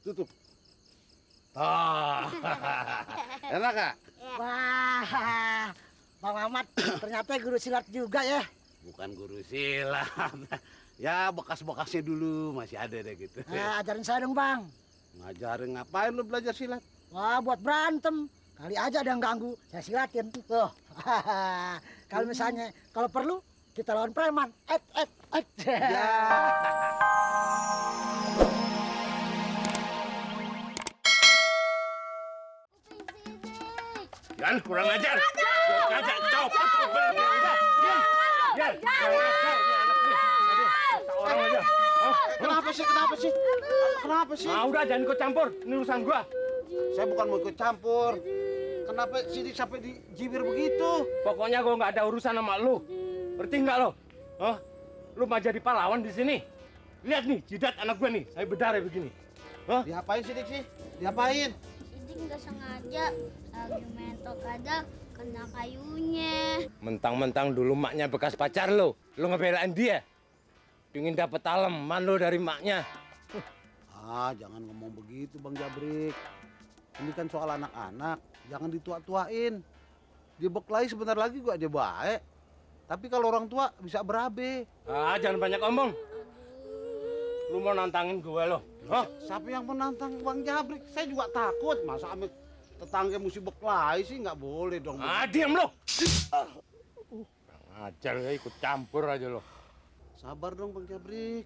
tutup. Oh. Enak gak? Wah, Bang Mamat ternyata guru silat juga ya. Bukan guru silat. Ya bekas-bekasnya dulu masih ada deh gitu. Ajarin saya dong Bang. Ngajarin ngapain lu belajar silat? Wah, buat berantem. Kali aja ada yang ganggu, saya silatin. Tuh. Kalau misalnya, kalau perlu kita lawan preman. Ya. Yan, kurang ajar. Kagak copot orang aja. Kenapa sih? Kenapa sih? Ah, udah jangan ikut campur. Ini urusan gua. Saya bukan mau ikut campur. Kenapa Sidik sampai dijibir begitu? Pokoknya gua nggak ada urusan sama lu. Ngerti nggak lo? Hah? Lu mau jadi pahlawan di sini? Lihat nih, jidat anak gua nih. Saya berdarah begini. Hah? Diapain Sidik sih? Diapain? Sidik nggak sengaja lagi mentok aja kena kayunya. Mentang-mentang dulu maknya bekas pacar lo. Lu ngebelain dia. Pingin dapet aleman lo dari maknya. Jangan ngomong begitu Bang Jabrik. Ini kan soal anak-anak, jangan ditua-tuain. Dia berkelahi sebentar lagi gua aja baik. Tapi kalau orang tua bisa berabe. Jangan banyak omong. Lu mau nantangin gua lo? Hah? Siapa yang menantang Bang Jabrik? Saya juga takut. Masa amit tetangga mesti berkelahi sih nggak boleh dong. Diam lo. Ajar ya, ikut campur aja lo. Sabar dong Bang Jabrik.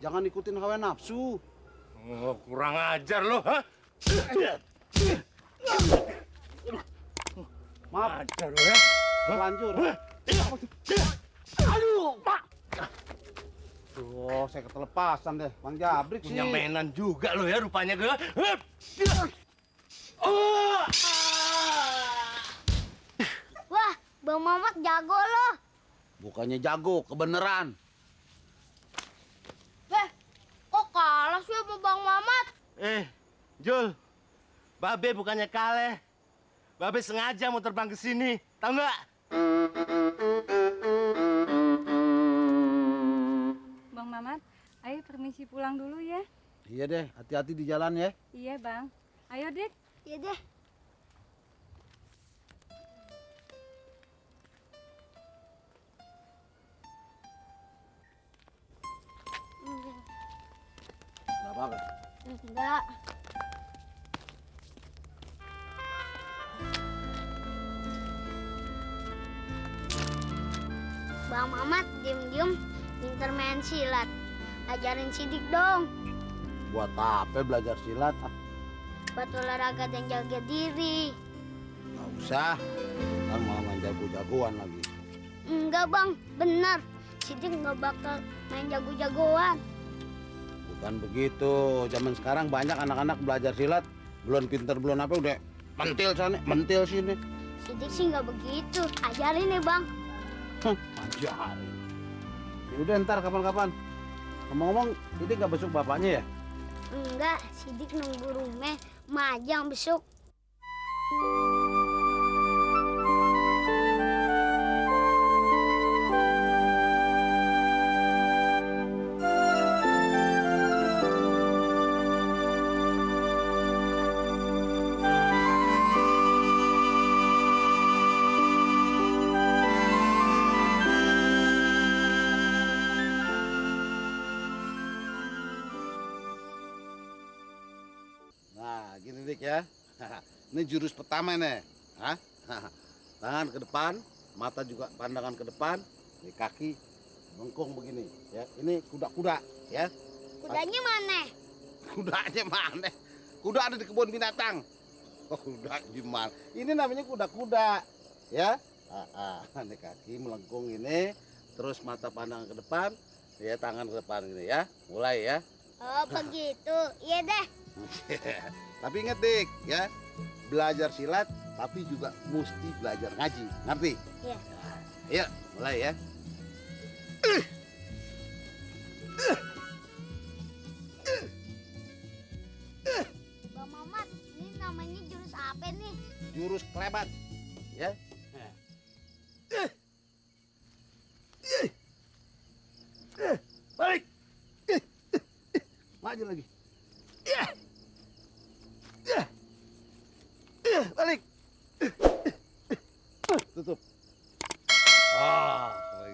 Jangan ikutin hawa nafsu. Kurang ajar lo, ha? Maaf, Ajar lo ya. lanjut. Aduh, Pak. Tuh, saya ketelepasan deh. Bang Jabrik sih. Punya mainan juga lo ya rupanya gue. Wah, Bang Mamat jago loh. Bukannya jago, kebeneran. Kok kalah sih sama Bang Mamat? Jul. Babe bukannya kalah. Babe sengaja mau terbang ke sini. Tahu nggak? Bang Mamat, ayo permisi pulang dulu ya. Iya deh, hati-hati di jalan ya. Iya Bang. Ayo Dik. Iya deh. Gak apa-apa. Enggak. Bang Mamat diem-diem pinter main silat. Ajarin Sidik dong. Buat apa belajar silat? Buat olahraga dan jaga diri. Gak usah. Ntar malah main jago-jagoan lagi. Enggak bang, benar. Sidik nggak bakal main jago-jagoan. Bukan begitu. Zaman sekarang banyak anak-anak belajar silat. Belum pinter, belum apa, udah mentil sana, mentil sini. Sidik sih nggak begitu. Ajarin nih bang. Ajarin. Ya udah ntar kapan-kapan. Ngomong-ngomong, ini nggak besok bapaknya ya? Enggak, Sidik nunggu rumah majang besok. Nah, gini Dik ya. Ini jurus pertama nih. Hah? Tangan ke depan, mata juga pandangan ke depan, ini kaki bengkung begini. Ya, ini kuda-kuda, ya. Kudanya mana? Kudanya mana? Kuda ada di kebun binatang. Oh, kuda gimana? Ini namanya kuda-kuda, ya. Ini kaki melengkung ini, terus mata pandangan ke depan, ya tangan ke depan gini ya. Mulai ya. Oh begitu, iya deh. Tapi inget Dik, ya. Belajar silat, tapi juga mesti belajar ngaji. Ngerti? Iya. Ayo, mulai ya. Bang Mamat, ini namanya jurus apa nih? Jurus kelebat, ya. Balik. Maju lagi.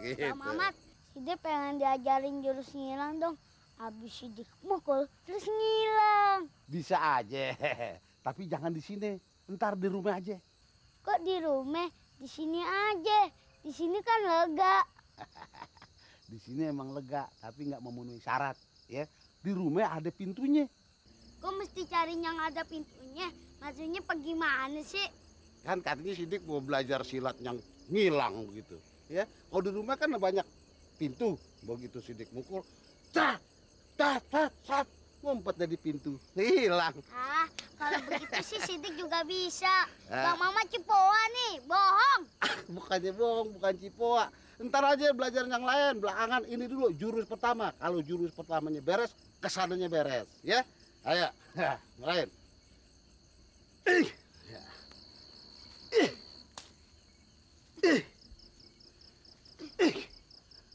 gitu. Bang Mamat, Sidik pengen diajarin jurus ngilang dong. Habis Sidik mukul, terus ngilang. Bisa aja, tapi jangan di sini. Ntar di rumah aja. Kok di rumah? Di sini aja. Di sini kan lega. Di sini emang lega, tapi nggak memenuhi syarat, ya. Di rumah ada pintunya. Kok mesti cari yang ada pintunya? Maksudnya bagaimana sih? Kan katanya Sidik mau belajar silat yang ngilang begitu, ya. Kalau di rumah kan banyak pintu, begitu Sidik mukul, tat, tat, tat, tat, ngumpet dari pintu, hilang. Ah, kalau begitu sih Sidik juga bisa. Ah. Bang Mamat cipoa nih, bohong. Bukannya bohong, bukan cipoa. Ntar aja belajar yang lain, belakangan ini dulu jurus pertama. Kalau jurus pertamanya beres, kesananya beres, ya. Ayo, lain.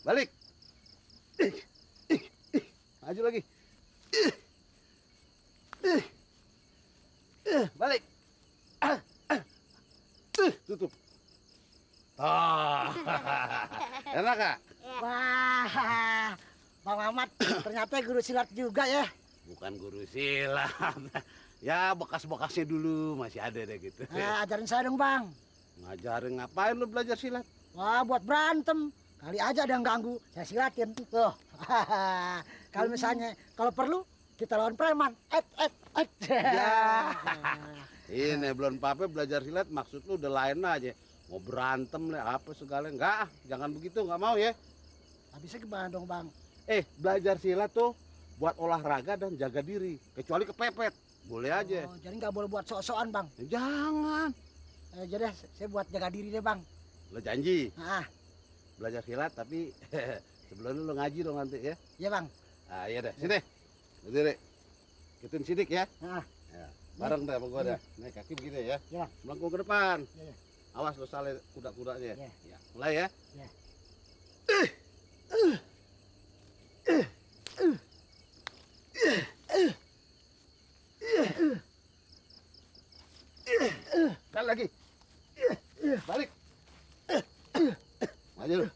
Balik. Maju lagi. Balik. Tutup. Enak gak? Wah, Bang Mamat ternyata guru silat juga ya. Bukan guru silat. Ya bekas-bekasnya dulu masih ada deh gitu. Ajarin saya dong Bang. Ngajarin ngapain lu belajar silat? Wah, buat berantem. Kali aja ada yang ganggu, saya silatin. Tuh. Kalau misalnya, kalau perlu kita lawan preman. Ya. Ini belum apa belajar silat maksud lu udah lain aja. Mau berantem lah apa segala. Enggak, jangan begitu, nggak mau ya. Habisnya gimana dong Bang? Belajar silat tuh buat olahraga dan jaga diri. Kecuali kepepet, boleh aja. Oh, jadi nggak boleh buat sok-sokan Bang. Jangan. Jadi saya buat jaga diri deh Bang. Lo janji Ah, belajar silat tapi sebelum lu ngaji dong nanti ya. iya Bang. Ah iya deh, sini. Berdiri. Ikutin Sidik ya. Ah, Ya, bareng deh sama gua dah. Nih kaki begini ya. Iya. Melengkung ke depan. Iya. Awas lo salah kuda-kudanya. Iya. Ya, mulai ya. Iya. Sekali lagi. Balik. Maju lu.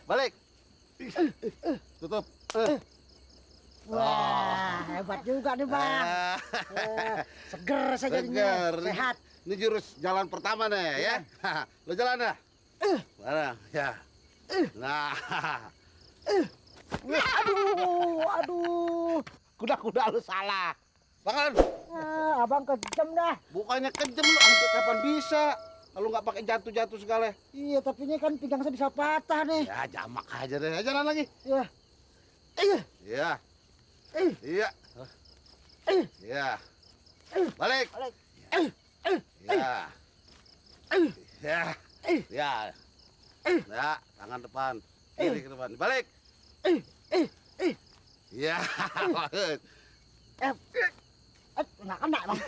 Balik. Tutup. Wah, hebat juga nih Bang. Seger saya jadinya, Seger. sehat. Ini jurus jalan pertama nih ya. Lo jalan dah. Mana? Ya. Nah. Aduh. Kuda-kuda lu salah. Bahkan Abang kejam dah. bukannya kejem lu sampai kapan bisa? Kalau nggak pakai jatuh-jatuh segala. Iya, tapi ini kan pinggang saya bisa patah nih. Ya jamak aja deh. Jalan lagi. Iya. Iya. Iya. Iya. Iya. Balik. Balik. Iya. Ya. Ya. Ya, tangan depan. Kiri ke depan. Balik. Iya. Bagus. Nggak kena Bang.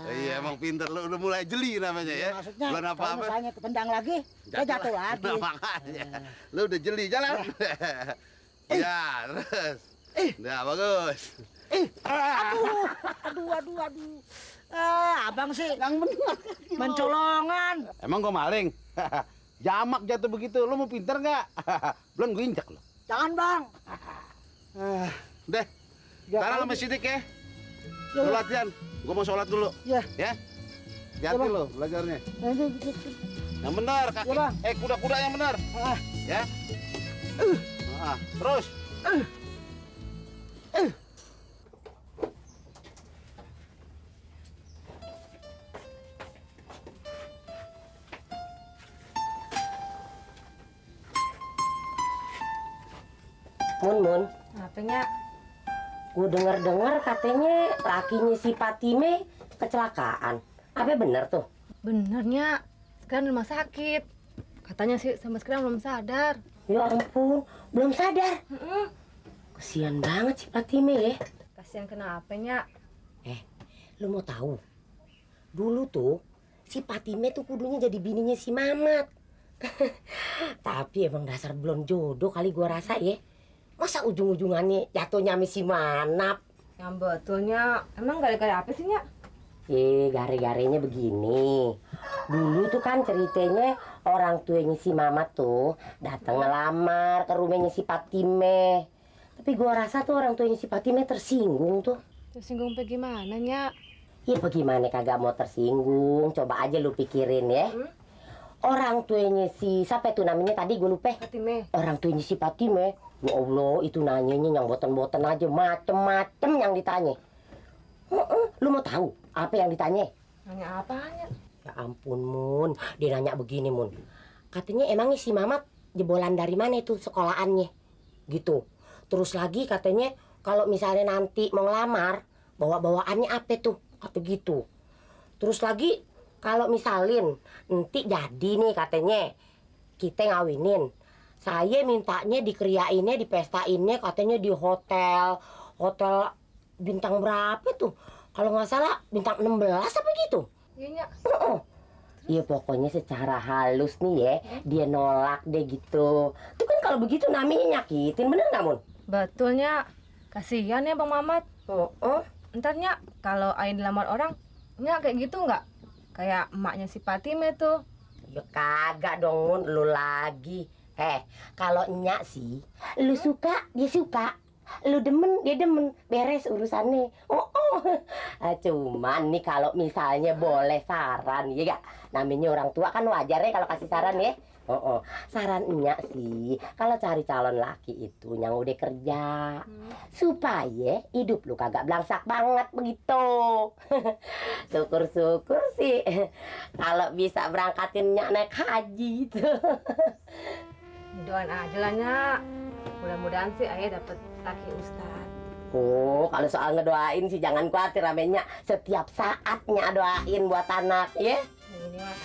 Iya, emang pinter lu udah mulai jeli namanya ya. Maksudnya Belum kalau apa-apa. misalnya ketendang lagi, saya jatuh lagi. Nah, makanya. Lu udah jeli jalan. Iya, terus. Nah, bagus. Aduh. Abang sih Yang benar. mencolongan. Emang gua maling? Jamak jatuh begitu, lu mau pinter nggak? Belum gue injak lu. Jangan Bang. Deh, Ya, sekarang kalau sama Sidik ya. Ya, Lu ya. latihan, gua mau sholat dulu. Ya. Ya. Hati Bang. lu belajarnya. Ini. Yang benar, kaki. Ya, Bang. Kuda-kuda yang benar. Ah. Ya. Terus. Mun, Apanya? gue dengar katanya lakinya si Patime kecelakaan. Apa bener tuh? Benernya sekarang di rumah sakit. Katanya sih sama sekarang belum sadar. Ya ampun, belum sadar. Kesian banget si Patime ya. Kasihan kenapanya? Lu mau tahu? Dulu tuh si Patime tuh kudunya jadi bininya si Mamat. Tapi emang dasar belum jodoh kali gua rasa ya. Masa ujung-ujungannya jatuhnya sama si Manap? Yang betulnya emang gara-gara apa sih, Nyak? Gare-garenya begini. Dulu tuh kan ceritanya orang tuanya si Mamat tuh datang ngelamar ke rumahnya si Patime. Tapi gua rasa tuh orang tuanya si Patime tersinggung tuh. Tersinggung pe gimana, Nyak? Ya bagaimana kagak mau tersinggung? Coba aja lu pikirin ya. Orang tuanya si siapa itu namanya tadi gue lupa. Fatime. Orang tuanya si Patime. Ya Allah, itu nanyanya yang boten-boten aja, macem-macem yang ditanya. Lu mau tahu apa yang ditanya? Nanya apanya? Ya ampun, Mun. Dia nanya begini, Mun. Katanya emangnya si Mamat jebolan dari mana itu sekolahannya? Gitu. Terus lagi katanya kalau misalnya nanti mau ngelamar, bawa-bawaannya apa tuh? Kata gitu. Terus lagi kalau misalin nanti jadi nih katanya kita ngawinin. Saya mintanya dikeriainnya, dipestainnya katanya di hotel bintang berapa tuh? Kalau nggak salah bintang 16 apa gitu. Iya, Nyak. Iya pokoknya secara halus nih ya, dia nolak deh gitu. Itu kan kalau begitu namanya nyakitin, bener nggak, Mun? Betul, Nyak. Kasihan ya Bang Mamat. Ntar, Nyak, kalau Ain dilamar orang, Nyak kayak gitu nggak? Kayak emaknya si Patime tuh. Ya kagak dong, Mun, lu lagi. Kalau Nyak sih, lu suka, dia suka. Lu demen, dia demen. Beres urusannya. Cuman nih kalau misalnya boleh saran, ya gak? Namanya orang tua kan wajar ya kalau kasih saran ya. Saran Nyak sih, kalau cari calon laki itu yang udah kerja. Supaya hidup lu kagak belangsak banget begitu. Syukur-syukur sih kalau bisa berangkatin Nyak naik haji itu. Doain aja lah, Nyak. Mudah-mudahan sih ayah dapet laki ustad. Kalau soal ngedoain sih jangan khawatir namanya. Setiap saatnya doain buat anak ya. Yang ini mah